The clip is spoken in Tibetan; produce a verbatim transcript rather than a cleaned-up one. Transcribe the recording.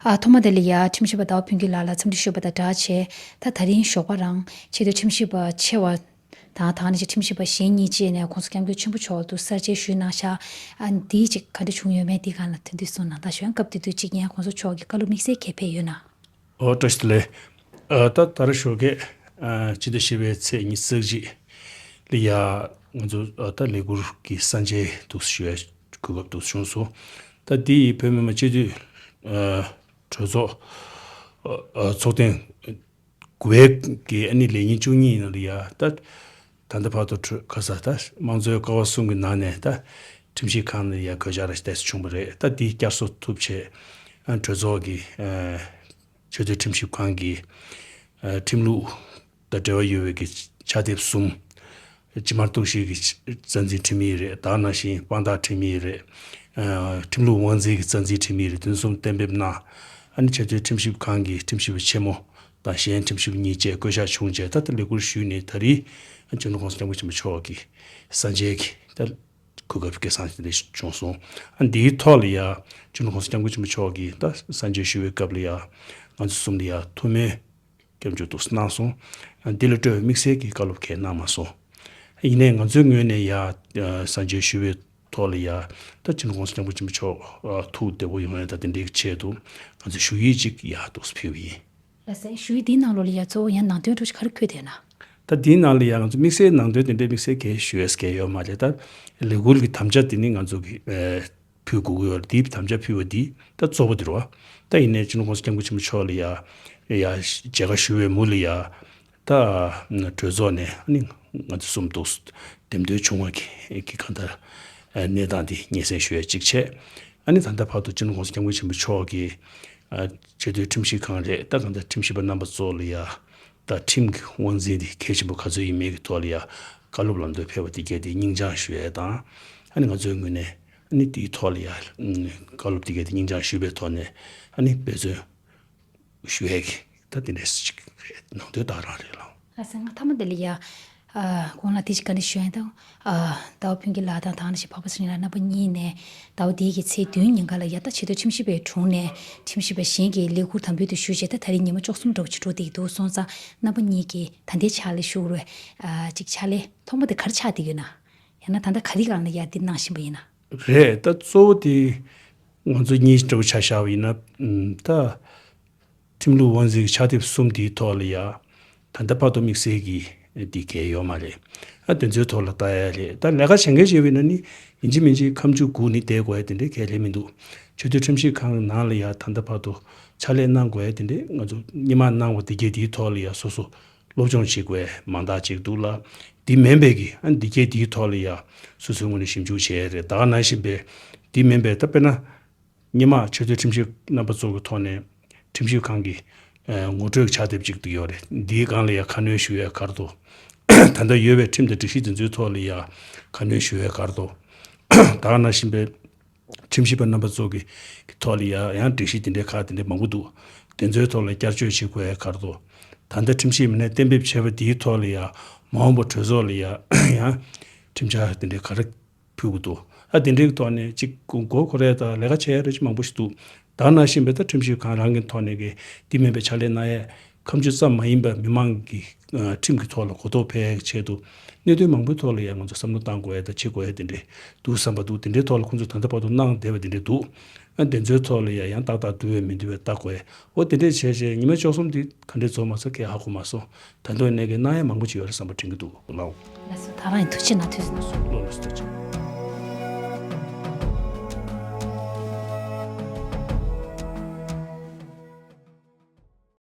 ཨ། ཐོག་མ་དེ་ལ་ཡ་ཁྲིམས་ཞིབ་པ་ཟླ་བ་ཕུན་སྐྱིད་ལགས་ལ་འཚམས་འདྲི་ཞུས་པ་དང་སྦྲགས་བྱས། ད་ད་རིང་ཞོགས་པ་རང་ཆེས་མཐོའི་ཁྲིམས་ཞིབ་པ་ཆེ་བ་དང་། ད་ནི་ཁྲིམས་ཞིབ་པ་གཞན་གཉིས་བཅས་ནས་༸གོང་ས་༸སྐྱབས་མགོན་ཆེན་པོ་མཆོག་ཏུ་གསར་བརྗེ་ཞུས་གནང་ཤག་ཨ། འདི་ཅིག་ག་འདྲ་བྱུང་ཡོད་མེད་འདི་སྒང་ལ་ཐུགས་འདུན་གསུང་གནང་དང་། གཞན་སྐབས་དེ་དུས་ཅིག་ཡང་༸གོང་ས་མཆོག་གི་བཀའ་སློབ་དམིགས་བསལ་གལ་ཕེབས་ཡོད་ན། ཨོ། བཀྲ་ཤིས་བདེ་ལེགས། ཨ། ད་ད་རེས་ཞོགས་ཀས་ཨ་སྤྱི་ཟླ་བཞི་པའི་ཚེས་ཉི་ཤུ་རྩ་གཅིག་ལ་ཡ་ང་ཚོ་ཨ་ད་ལས་ཁུར་གྱི་གསར་འཇལ་འདུག་ཞུ་ཡ་གོ་སྐབས་འདུག་བྱུང་སོང་། ད་འདི་ཡི་བོད་མི་མང་སྤྱི་འཐུས་ཨ་གྲོས་ཚོགས་ཨ་ཨ་ཚོགས་ཐེངས་དགུ་པའི་གི་ཨ་ནི་ལས་ཉིན་བཅུ་གཉིས་ནང་ལ་ཡ་ད་ད་ལྟ་བར་དུ་གྲོས་ག་ས་ད་དམངས་གཙོའི་ཀ་བ་གསུམ་གྱི་ནང་ནས་ད་ཁྲིམས་ཞིབ་ཁང་ནས་ཡ་གོད་ཆག་ར་ཏོག་ཙམ་བྱུང་བ་རེད། ད་འདི་བསྐྱར་གསོ་ཐུབ་ཆེད་ཨ་གྲོས་ཚོགས་ཀྱི་ཨ་ཆེས་མཐོའི་ཁྲིམས་ཞིབ་ཁང་གི་ཨ་ཁྲིམས་ལུགས་དང་འབྲེལ་བ་ཡོད་པའི་གི་ཕྱག་དེབ་གསུམ། སྤྱི་དམངས་རྟོག་ཞིབ་ཀྱི་རྩ་འཛིན་ཁྲིམས་ཡིག་རེད། དེ་ནང་བཞིན་དཔང་རྟགས་ཁྲིམས་ཡིག་རེད། ཨ་ཁྲིམས་ལུགས་དབང་འཛིན་གྱི་རྩ་འཛིན་ཁྲིམས་ཡིག་རེད། དེ་གསུམ་གཏན་འབེབས་གནང་། ཨ་ནི་ཆེས་མཐོའི་ཁྲིམས་ཞིབ་ཁང་གི་ཁྲིམས་ཞིབ་པ་ཆེན་མོ་དང་གཞན་ཁྲིམས་ཞིབ་པ་གཉིས་བཅས་བསྐོ་གཞག་བྱུང་རྗེས་ད་ལྟ་ལས་ཁུར་ཞུས་ནས་ད་རེས་སྤྱི་ནོར་༸གོང་ས་༸སྐྱབས་མགོན་ཆེན་པོ་མཆོག་གི་གསར་འཇལ་གྱི་ད་གོ་སྐབས་སྐལ་བཟང་དེ་འདྲ་བྱུང་སོང་། ཨ་འདིའི་ཐོག་ལ་ཡ་སྤྱི་ནོར་༸གོང་ས་༸སྐྱབས་མགོན་ཆེན་པོ་མཆོག་གིས་ད་གསར་འཇལ་ཞུ་བའི་སྐབས་ལ་ཡ་ང་ཚོ་གསུམ་ལ་ཡ་ཐུགས་སྨོན་སྐྱབས་འཇུག་འདུག་གནང་སོང་། ཨ་འདི་ལ་སྤྲོད་དམིགས་བསལ་གྱི་བཀའ་སློབ་གང་ཡང་གནང་མ་སོང་། ཡིན་ནའི་ང་ཚོའི་ངོས་ནས་ཡ་ཨ་གསར་འཇལ་ཞུ་བའི་ཐོག་ལ་ཡ་ད་སྤྱི་ནོར་༸གོང་ས་༸སྐྱབས་མགོན་ཆེན་པོ་མཆོག་ཨ་ཐུགས་བདེ་པོ་ཡོང་ཡ་ད་དེ་འདྲའི་ཆེད་དུ་ང་ཚོས་ཞུ་ཡིག་ཅིག་ཡ་འདུག་ཕུལ་བ་ཡིན། ལགས་སོ། ཞུ་ཡིག་འདིའི་ནང་ལོགས་ལ་ཡ་གཙོ་བོ་ཡང་ནང་དོན་འདྲ་ཞིག་ག་རེ་འཁོད་བསྡད་ན། ད་འདིའི་ནང་ལ་ཡ་ང་ཚོ་དམིགས་བསལ་ནང་དོན་དེ་འདྲའི་དམིགས་བསལ་གང་ཞུ་ཡས་གང་ཡོད་མ་རེད། ད་ལས་ཁུར་གྱི་དམ་བཅའ་དེ་ནི་ང་ཚོ་གི་ཨ་ཕུལ་དགོས་ཀྱི་ཡོད་རེད། དེའི་དམ་བཅའ་ཕུལ་བ་འདི་ད་གཙོ་བོ་དེ་རེད་བ། ད་ཡིན་ནའི་སྤྱི་ནོར་༸གོང་ས་༸སྐྱབས་མགོན་ཆེན་པོ་མཆོག་ལ་ཡ་ཡ་མཇལ་ཁ་ཞུ་བའི་མུ་ལ་ཡ་ད་གྲོས་ཚོགས་ནས་ཨ་ནི་ང་ཚོ་གསུམ་འདུག་འདེམས་ཐོན་བྱུང་བ་གི་གི་གང་ལྟར་ཨ་གནས་སྟངས་འདི་སྙན་སེང་ཞུ་ཡ་གཅིག་བྱས། ཨ་ནི་ད་ལྟ་བར་དུ་སྤྱི་ནོར་༸གོང་ས་༸སྐྱབས་མགོན་ཆེན་པོ་མཆོག་གིས་ཨ་ཆེས་མཐོའི་ཁྲིམས་ཞིབ་ཁང་རེད། ད་གང་ལྟར་ཁྲིམས་ཞིབ་པ་རྣམ་པ་ཚོ་ལ་ཡ་ད་ཁྲིམས་ཀྱི་དབང་འཛིན་འདི་གལ་ཆེན་པོ་ག་ཚོད་ཡིན་མིན་གྱི་ཐོག་ལ་ཡ་བཀའ་སློབ་ལམ་སྟོན་ཕེབས་པ་དེ་གས་དེ་སྙིང་བཅངས་ཞུ་ཡས་དང་། ཨ་ནི་ང་ཚོའི་ངོས་ནས་ཨ་ནི་དེའི་ཐོག་ལ་ཡ་བཀའ་སློབ་དེ་གས་དེ་སྙིང་བཅངས་ཞུས་པའི་ཐོག་ནས་ཨ་ནི་འབད་བརྩོན་ཞུ་ཡས་ཀྱི་ད་དེ་འདྲས་ཅིག་རེད། ནང་དོན་དག་རང་རེད་ལགས། ལགས་སོ། ང་མཐའ་མ་དེ་ལ་ཡ། ཨ་གོང་ལ་དེ་ཅིག་བཀའ་འདྲི་ཞུ་ཡ་དང་། ཨ་ཟླ་བ་ཕུན་སྐྱིད་ལགས་དང་དེ་ནང་བཞིན་འཕགས་པ་ཚེ་རིང་ལགས་རྣམ་པ་གཉིས་ནས་ཟླ་བ་འདིའི་གི་ཚེས་བདུན་ཉིན་ཀ་ལ་ཡ་ད་ཆེས་མཐོའི་ཁྲིམས་ཞིབ་པའི་དྲུང་ནས་ཁྲིམས་ཞིབ་པ་གཞན་གྱི་ལས་ཁུར་དམ་འབུལ་དུ་ཞུས་རྗེས་ད་ད་རེས་ཉི་མ་བཅུ་གསུམ་འདྲ་བོ་ཅིག་འགྲོ་བསྡད་ཀྱི་འདུག་སོང་ཙང་རྣམ་པ་གཉིས་ཀྱིས་ད་ལྟའི་ཕྱག་ལས་ཞུ་རུ། ཨ་ཅིག་ཕྱག་ལས་ཐོག་མ་དེ་ག་རེ་ཆགས་བསྡད་ཀྱི་ཡོད་ན། ཡང་ན་ད་ལྟ་ག་རེ་སྒང་ལ་ཡ་འདི་གནང་བཞིན་པ་ཡིན་ན། རེད། ད་གཙོ་བོ་དེ་ང་ཚོ་གཉིས་འདྲ་བོ་ཆ་བཞག་པ་ཡིན་ན་ད། ཁྲིམས་ལུགས་དབང་འཛིན་གྱི་ཕྱག་དེབ་གསུམ་དེའི་ཐོག་ལ་ཡ། ད་ལྟ་བར་དུ་དམིགས་བསལ་གྱི་འདི་གལ་ཡོད་མ་རེད། ཨ་དེ་ཚོའི་ཐོག་ལ་ལྟ་ཡ་རེད། ད་ལས་ཀ་བྱེད་མཁན་ཞིག་ཡིན་ན་ནི་ཡིན་གཅིག་མིན་གཅིག་ཁ་མཆུ་སྒུར་ནས་བསྡད་དགོས་ཡ་དེ་འདྲའི་གལ་ལས་མི་འདུག་ཆེས་མཐོའི་ཁྲིམས་ཞིབ་ཁང་ནང་ལ་ཡ་ད་ལྟ་བར་དུ་ཕྱག་ལས་གནང་དགོས་ཡ་དེ་འདྲའི་ང་ཚོ་སྔོན་མ་གནང་བ་དེ་གས་དེའི་ཐོག་ལ་ཡ་སོ་སོ་སློབ་སྦྱོང་བྱེད་དགོས་ཡ་མང་དག་ཅིག་འདུག་ལ། འདི་མིན་པའི་གི་ཨ་འདི་གས་དེའི་ཐོག་ལ་ཡ་སོ་སོའི་ངོས་ནས་ཞིབ་འཇུག་བྱེད་ཡ་རེད། ད་ག་ནང་བཞིན་པའི་འདི་མིན་པའི་ད་དཔེར་ན། སྔོན་མ་ཆེས་མཐོའི་ཁྲིམས་ཞིབ་རྣམ་པ་ཚོ་གི་ཐོག་ནས་ཁྲིམས་ཞིབ་ཁང་གི་ཨ་ངོ་སྤྲོད་ཕྱག་དེབ་ཅིག་ཏུ་ཡོད་རེད། འདིའི་སྒང་ལ་ཡང་ཁ་སྣོན་ཞུ་ཡས་ག་རེ་འདུག་ད་ལྟ་ཡོད་པའི་ཁྲིམས་དང་སྒྲིག་གཞི་དེ་ཚོའི་ཐོག་ལ་ཡང་ཁ་སྣོན་ཞུ་ཡས་ག་རེ་འདུག་ད་ག་ནང་བཞིན་པའི་ཁྲིམས་ཞིབ་པ་རྣམ་པ་ཚོ་གི་གི་ཐོག་ལ་ཡང་ཡང་སྒྲིག་གཞི་དེ་འདྲའི་ཁག་དེ་འདྲའི་མང་པོ་འདུག་དེ་ཚོའི་ཐོག་ལ་བསྐྱར་བཅོས་བྱེད་དགོས་ཡས་ག་རེ་འདུག་ད་ལྟ་ཁྲིམས་ཞིབ་མི་སྣས་གཏན་འབེབས་བྱས་པ་དེའི་ཐོག་ལ་ཡང་མ་འོངས་པ་གྲོས་ཚོགས་ལ་ཡང་ཡང་ཁྲིམས་འཆར་དེ་འདྲའི་ག་རེ་ཕུལ་གྱི་འདུག་ཨ་དེ་འདྲའི་ཐོག་ནས་ཅིག་མགོ་འཁོར་ཡས་དང་ལས་ཀ་བྱེད་ཡས་རེ་ཅིག་མང་པོ་ཞིག་འདུག་ད་ག་ནང་བཞིན་པའི་ད་ཁྲིམས་ཞིབ་ཁང་རང་གི་ཐོག་ནས་གི་འདི་མིན་པའི་ཕྱག་ལས་གནང་ཡས་ཁ་མཆུ་ཙམ་མ་ཡིན་པར་མི་མང་གི་ཁྲིམས་ཀྱི་ཐོག་ལ་གོ་རྟོགས་འཕེལ་ཡས་ཀྱི་ཆེད་དུ་གནད་དོན་མང་པོའི་ཐོག་ལ་ཡང་ང་ཚོ་བསམ་བློ་བཏང་དགོས་ཡས་དང་བྱེད་དགོས་ཡས་དེ་འདྲའི་འདུག་བསམ་པ་འདུག་དེ་འདྲའི་ཐོག་ལ་ཁོང་ཚོས་ད་ལྟ་བར་དུ་གནང་བསྡད་པ་དེ་འདྲའི་འདུག་ཨ་དེ་ཚོའི་ཐོག་ལ་ཡང་ཡང་ཏག་ཏག་འདུག་བས་མི་འདུག་བས་བལྟ་དགོས་ཡས། འོ་དེ་འདྲས་བྱས་བྱས་ཉི་མ་བཅུ་གསུམ་དེ་ག་འདྲས་རྫོགས་མ་སོང་ཁས་ཧ་གོ་མ་སོང་། ད་དུང་ནས་གི་གནང་ཡས་མང་པོ་ཅིག་ཡོད་རེད་བསམ་པ་དྲན་གྱི་འདུག་ལགས། ལགས་སོ། ད་རང་ཡིན། ཐུགས་རྗེ་གནང་། ཐུགས་རྗེ་གནང་། ལགས་སོ། ཐུགས་རྗེ་ཆེ།